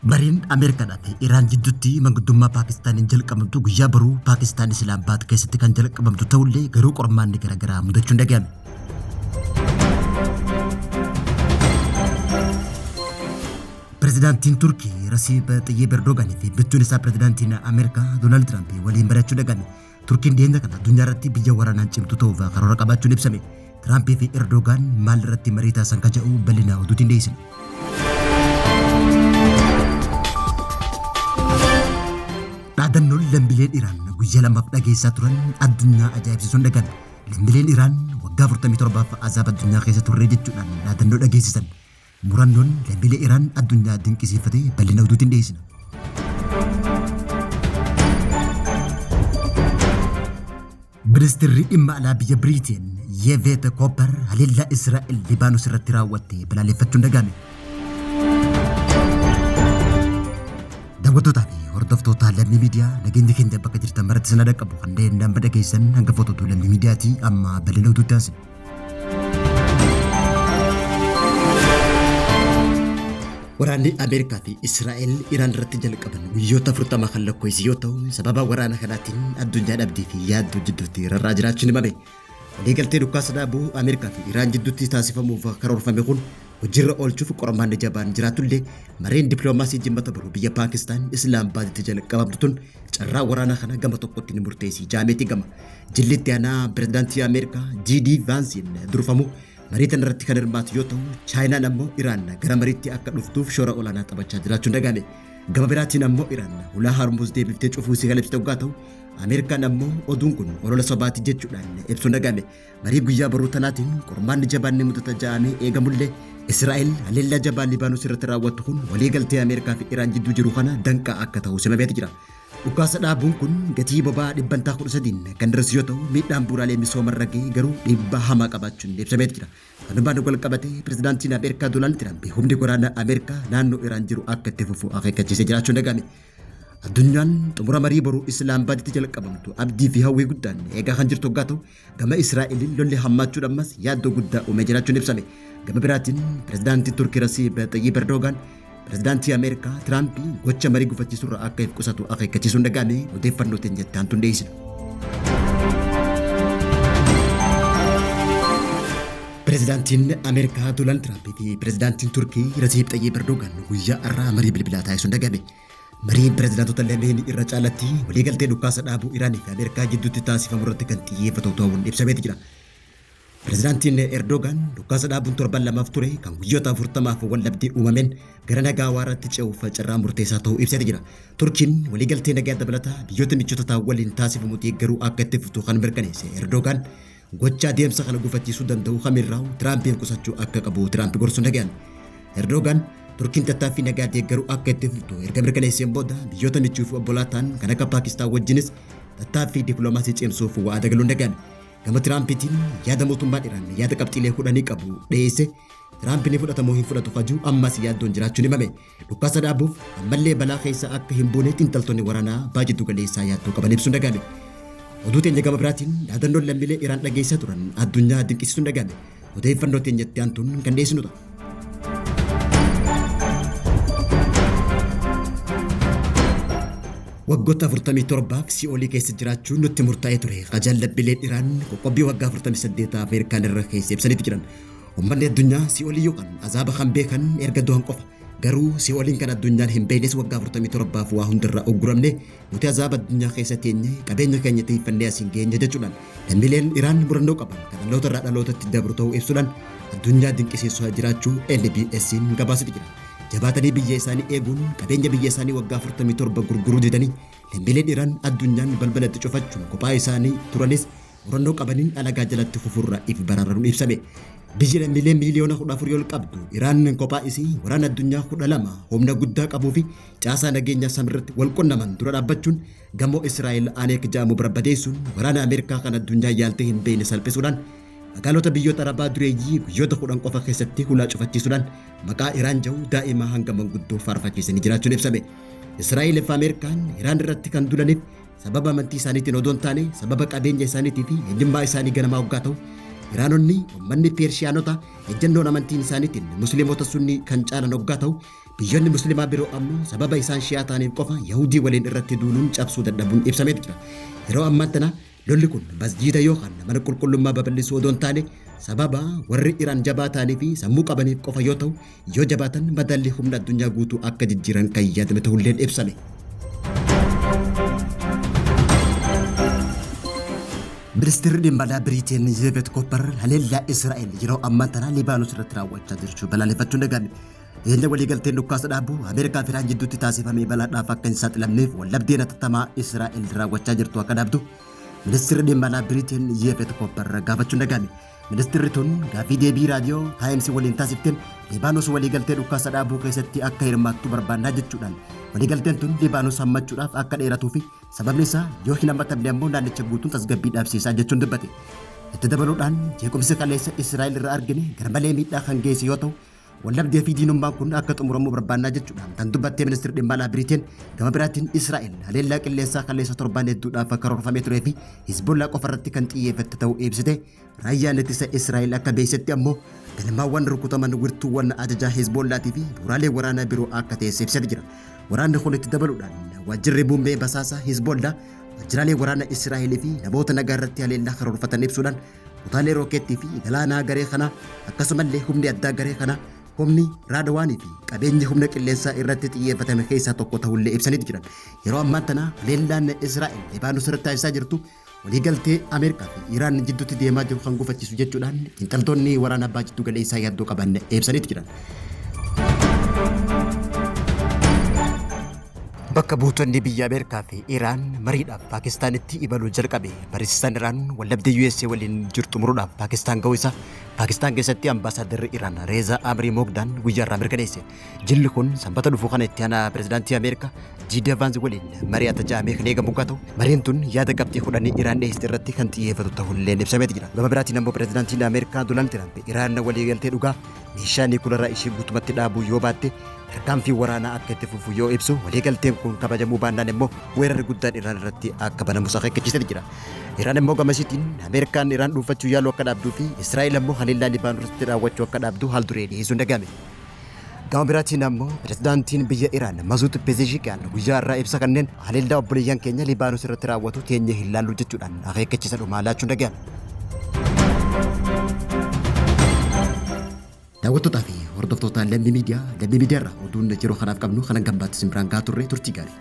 Mariin Ameerikaadhaa fi Iraan jidduutti manguddummaa Paakistaaniin jalqabamtu guyyaa boruu Paakistaan Islaambaad keessatti kan jalqabamtu ta'ullee garuu qormaanni garaagaraa mudachuun dhaga'ame. Pirezidaantiin Turkii Rasiib Xayyib Erdogaanii fi michuun isaa pirezidaantiin Ameerikaa Doonaald Tiraamp waliin mari'achuu dhaga'ame. Turkiin dhiyeenya kana addunyaa irratti biyya waraanaan cimtuu ta'uuf karoora qabaachuun ibsame. Tiraampii fi Erdogaan maal irratti marii taasisan ka jedhu bal'ina oduutiin dhiyeessina. Dhaadannoon lammiileen Iraan guyyaa lamaaf dhageessaa turan addunyaa ajaa'ibsiisuun dhaga'ame. Lammiileen Iraan waggaa 47f azaaba addunyaa keessa turre jechuudhaan dhaadannoo dhageessisan. Murannoon lammiilee Iraan addunyaa dinqisiifate bal'ina oduutiin dhiyeessina. Ministirri dhimma alaa biyya Biriiteen Yeeveet Koopper haleellaa Israa'el Libaanos irratti raawwatte balaaleffachuun dhaga'ame. Daawwattootaa fi hordoftoota Lammii Miidiyaa, nageenyi keenya bakka jirtan maratti sana dhaqqabu. Kanneen nama dhageessan hangafoota oduu Lammii Miidiyaatii, amma bal'ina oduutti aansina. Waraanni Ameerikaa fi Israa'el Iraan irratti jalqaban guyyoota 40 kan lakkoofse yoo ta'u, sababa waraana kanaatiin addunyaa dhabdii fi yaaddoo jidduutti rarra'aa jiraachuun himame. Waliigaltee dhukaasa dhaabuu Ameerikaa fi Iraan jidduutti taasifamuuf karoorfame kun hojiirra oolchuuf qormaanni jabaan jiraatullee, mareen dippiloomaasii Jimmata boru biyya Paakistaan Islaambaaditti jalqabamtu tun carraa waraanaa kana gama tokkotti ni murteessi jaameeti gama. Jilli itti aanaa pirezidaantii Ameerikaa G.D. Vaansiin durfamu marii tana irratti kan hirmaatu yoo ta'u, Chaayinaan ammoo Iraan gara mariitti akka dhuftuuf shoora olaanaa taphachaa jiraachuun dhaga'ame. Gama biraatiin ammoo Iraan hulaa Harmuuz deebiftee cufuu isii kan ibsite hoggaa ta'u, Ameerikaan ammoo oduun kun olola sobaati jechuudhaan ibsuun dhaga'ame. Marii guyyaa boruu tanaatiin qormaanni jabaan ni mudata ja'amee eegamullee, Israa'el haleellaa jabaa Libaanos irratti raawwattu kun waliigaltee Ameerikaa fi Iraan jidduu jiru kana danqaa akka ta'u simameeti jira. Dhukaasa dhaabuun kun gatii boba'aa dhibbantaa 13n kan hir'isu yoo ta'u, miidhaan bu'uuraalee misoomarra gahe garuu dhiibbaa hamaa qabaachuun ibsameeti jira. Kanumaan walqabatee pirezidaantiin Ameerikaa Doonaald Tiraamp humni waraanaa Ameerikaa naannoo Iraan jiru akka itti fufu akeekkachiisee jiraachuun dhaga'ame. Addunyaan xumura marii boru Islaambaaditti jalqabamtu abdii fi hawwii guddaan eegaa kan jirtu hoggaa ta'u, gama Israa'eliin lolli hammaachuun ammas yaaddoo guddaa uumee jiraachuun ibsame. Gama biraatiin pirezidaantiin Turkii Rasiib Xayyib Erdogaan pirezidaantii Ameerikaa Tiraamp gocha marii gufachiisurraa akka if qusatu akeekkachiisuun dhaga'ame. Odeeffannoo teenya itti aantuun dhiyeessina. Pirezidaantiin Ameerikaa Doonaald Tiraamp fi pirezidaantiin Turkii Rasiib Xayyib Erdogaan guyyaa har'aa marii bilbilaa taasisuun dhaga'ame. Mariin pirezidaantota lameenii irra caalatti waliigaltee dhukaasa dhaabuu Iraanii fi Ameerikaa jidduutti taasifamu irratti kan xiyyeeffatu ta'uun ibsameeti jira. Pirezidaantiin Erdogaan dhukaasa dhaabuun torban lamaaf ture kan guyyoota 40f waldhabdee uumameen gara nagaa waaraatti ce'uuf carraa murteessaa ta'uu ibseeti jira. Turkiin waliigaltee nagaa dabalataa biyyoota michoota ta'an waliin taasifamu deeggaruu akka itti fuftu kan mirkaneesse Erdogaan, gocha adeemsa kana gufachiisuu danda'u kamirraa Tiraampiin qusachuu akka qabu Tiraamp gorsuun dhaga'ame. Erdogaan Turkiin tattaaffii nagaa deeggaruu akka itti fuftu erga mirkaneesseen booda, biyyoota michuu fi obbolaa ta'an kan akka Paakistaan wajjinis tattaaffii dippiloomaasii cimsuuf wa'aada galuun dhaga'ame. Gama Tiraampiitiin yaada mootummaan Iraan yaada qabxiilee kudhanii qabu dhiyeesse Tiraamp ni fudhata moo hin fudhatu kajuu ammas yaaddoon jiraachuun himame. Dhukaasa dhaabuuf ammallee balaa keessa akka hin buune xiinxaltoonni waraanaa baha jiddu galeessaa yaaddoo qaban ibsuun dhaga'ame. Oduu teenya gama biraatiin dhaadannoon lammiilee Iraan dhageessaa turan addunyaa dinqisiisuun dhaga'ame. Odeeffannoo teenya itti aantuun kan dhiyeessinu ta'a. Waggoota 47f si'oolii keessa jiraachuun nutti murtaa'ee ture. Qajaan lammiileen Iraan qoqqobbii waggaa 48 Ameerikaan irra keessa ibsaniitu jiran. Uummanni addunyaa si'oolii yookaan azaaba kan beekan erga du'an qofa. Garuu si'ooliin kan addunyaan hin beeknes waggaa 47f waa hundarraa ugguramne, nuti azaaba addunyaa keessa teenye qabeenya keenya tiiffannee asiin geenye jechuudhaan lammiileen Iraan murannoo qaban kan dhaloota irraa dhalootatti dabru ta'uu ibsuudhaan addunyaa dinqisiisaa jiraachuu LBS'n gabaasetu jira. Jabaatanii biyya isaanii eeguun qabeenya biyya isaanii waggaa 47 gurguruu didanii lammiileen Iraan addunyaan balbala itti cufachuun kophaa isaanii turanis murannoo qabaniin alagaa jalatti kufurraa if baraararuun ibsame. Biyyi lammiilee miiliyoona 14 ol qabdu Iraan kophaa isii waraana addunyaa 12 humna guddaa qabuu fi caasaa nageenyaa samiirratti wal qunnaman dura dhaabbachuun, gamoo Israa'el Aneek jedhamu barbadeessuun, waraana Ameerikaa kan addunyaa yaaltee hin beekne salphisuudhaan, magaalota biyyoota Arabaa dureeyyii guyyoota 10 qofa keessatti hulaa cufachiisuudhaan maqaa Iraan jedhu daa'imaa hanga manguddoo faarfachiisanii jiraachuun ibsame. Israa'el fi Ameerikaan Iraan irratti kan duulaniif sababa amantii isaaniitiin odoo hin taane sababa qabeenya isaaniitii fi eenyummaa isaanii ganamaa hoggaa ta'u, Iraanonni uummanni Peershiyaanota ejjennoon amantiin isaaniitiin Musliimota Sunnii kan caalan hoggaa ta'u, biyyoonni Musliimaa biroo ammoo sababa isaan Shi'aa ta'aniif qofa Yahudii waliin irratti duuluun cabsuu dadhabuun ibsameetu jira. Yeroo ammaan tana lolli kun masjiida yookaan mana qulqullummaa babal'isuu odoo hin taane sababa warri Iraan jabaa ta'anii fi sammuu qabaniif qofa yoo ta'u, yoo jabaatan madaallii humna addunyaa guutuu akka jijjiiran kan yaadame ta'ulleen ibsame. Ministeerri dhimma alaa Biriiteen Yeevet Koppar haleellaa Israa'el yeroo ammaan tana Libaanos irratti raawwachaa jirtu balaaleffachuun dhaga'ame. Dhiyeenya waliigalteen dhukkaasa dhaabuu Ameerikaa fi Iraan jidduutti taasifame balaadhaaf akka hin saaxilamneef waldhabdeen hatattamaa Israa'el raawwachaa jirtu akka dhaabdu Ministeerri dhimma alaa Biriiteen Yeevet Koppar gaafachuun dhaga'ame. Ministirri tun gaaffii deebii raadiyoo Taayimsi waliin taasifteen Libaanos waliigaltee dhukkaasa dhaabuu keessatti akka hirmaattu barbaannaa jechuudhaan waliigalteen tun Libaanos hammachuudhaaf akka dheeratuu fi sababni isaa yoo hin hammatamne ammoo naannicha guutuun tasgabbii dhabsiisaa jechuun dubbate. Itti dabaluudhaan jeequmsi kaleessa Israa'el irraa argine garmalee miidhaa kan geesse yoo ta'u Waldhabdee fi diinummaan kun akka xumuramu barbaannaa jechuudhaan kan dubbattee ministeerri dhimma alaa Biriiteen gama biraatiin Israa'el haleellaa qilleensaa kaleessa torbaan hedduudhaaf karoorfamee turee fi Hizbollaa qofa irratti kan xiyyeeffatte ta'uu ibsite. Raayyaan ittisa Israa'el akka beeksisetti ammoo galmaawwan rukutaman wirtuuwwan ajajaa Hizbollaatii fi bu'uuraalee waraanaa biroo akka ta'es ibsate jira. Waraanni kun itti dabaluudhaan waajjirri muummee basaasaa Hizbollaa waajjiraalee waraana Israa'el fi namoota nagaa irratti haleellaa karoorfatan ibsuudhaan Kutaalee rookeettii fi galaanaa garee kanaa akkasumallee humni addaa garee kanaa humni raadawaanii fi qabeenyi humna qilleensaa irratti xiyyeeffatame keessaa tokko ta'ullee ibsaniitu jiran. Yeroo ammaan tana haleellaan Israa'el Libaanos irratti taasisaa jirtu waliigaltee Ameerikaa fi Iraan jidduutti deemaa jiru kan gufachiisu jechuudhaan xiinxaltoonni waraana abbaa jiddu galeessaa yaaddoo qaban ibsaniitu jiran. Bakka buutonni biyya Ameerikaa fi Iraan mariidhaaf Paakistaanitti imaluu jalqabe. Mariisisaan Iraan waldhabdee USA waliin jiru xumuruudhaaf Paakistaan ga'uu isaa Paakistaan keessatti ambaasaaddarri Iraan Reezaa Amrii Moogdaan guyyaa irraa mirkaneesse. Jilli kun sanbata dhufu kana itti aanaa pirezidaantii Ameerikaa J.D. Vaans waliin mari'ata ja'amee kan eegamu yoo ta'u, mariin tun yaada qabxii kudhanii Iraan dhiyeessite irratti kan xiyyeeffatu ta'ulleen ibsameeti jira. Gama biraatiin ammoo pirezidaantiin Ameerikaa Doonaald Tiraamp Iraan waliigaltee dhugaa meeshaa niikularaa ishee guutumatti dhaabuu yoo baatte tarkaanfii waraanaa akka itti fufu yoo ibsu, waliigalteen kun kabajamuu baannaan immoo weerarri guddaan Iraan irratti akka banamus akeekkachiisee jira. Iraan immoo gama ishiitiin Ameerikaan Iraan dhuunfachuu yaaluu akka dhaabduu fi Israa'el ammoo haleellaa Libaanos irratti raawwachuu akka dhaabdu haal duree dhiyeessuun dhaga'ame. Gama biraatiin ammoo pirezidaantiin biyya Iraan Masuud Pezeshkiyan guyyaa irraa ibsa kanneen haleellaa obboleeyyan keenya Libaanos irratti raawwatu teenyee hin laallu jechuudhaan akeekkachiisa dhumaa laachuun dhaga'ame. Daawwattootaa fi hordoftoota Lammii Miidiyaa, Lammii Miidiyaa irraa oduun yeroo kanaaf qabnu kanan gambaatti isin biraan gahaa turre turtii gaarii.